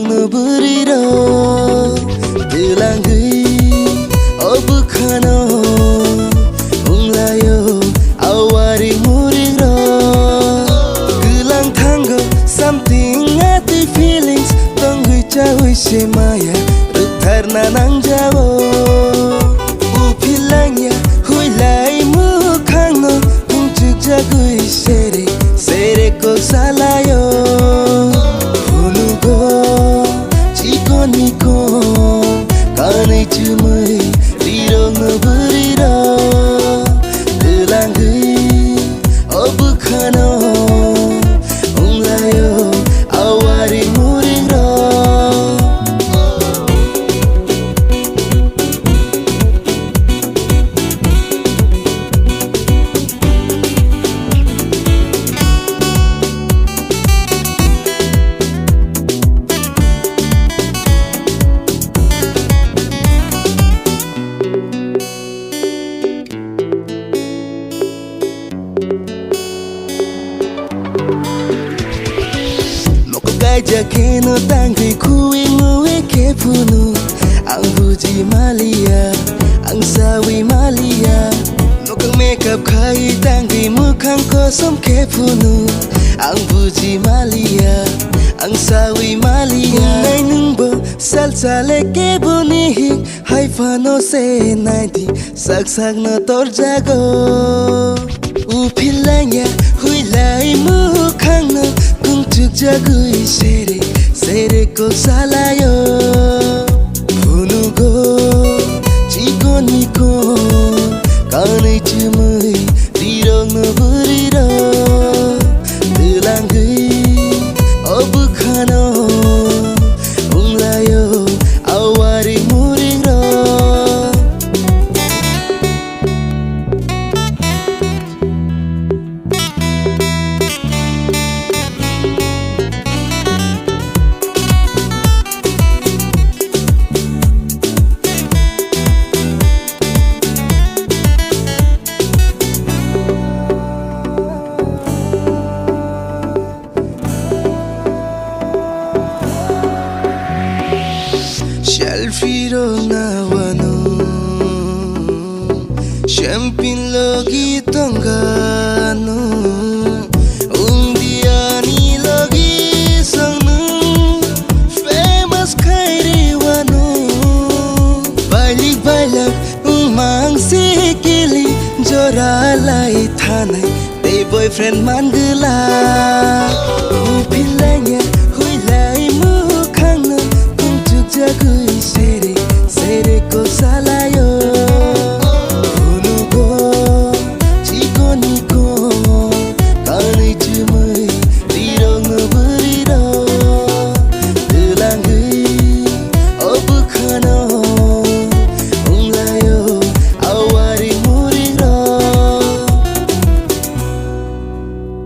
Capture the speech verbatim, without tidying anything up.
Bwrwi rok twlangwi o bwkhano wnglaio awari murik rok. Kwlang thango something atwi feelings tongwi chawi se maya rwktharna nangjao. Uphil langya huilai mukhangno tungchukjagwi sere sere kok salaio. Phunugo chikon mikon kanwi chumwi rirokno bwrwirok twlangwi o bwkhano wnglaio awari muringrok. Mokol kaijak kheno tangwi khuwi muwi khe phunu. Ang buji maliya, ang sawi maliya. Mokol makeup khai tangwi mukhang kosom khe phunu. Ang buji maliya, ang sawi maliya. Nai nungbo sal sale keboni hik hai phano se naidi. Sak sakno torjago. Uphil langya huilai mukhangno kungchukjagwi sere sere kok salaio. Phunugo chikon mikon kanwi chumwi rirokno bwrwirok twlangwi o bwkhano wnglaio awari muringrok. Selfie rok nawano, champin logi tongano, ungdiani logi songno, famous khairi wano, bailik bailak wngmang sikili, jora lai thanai. Tei boyfriend man gwla. Uphil langya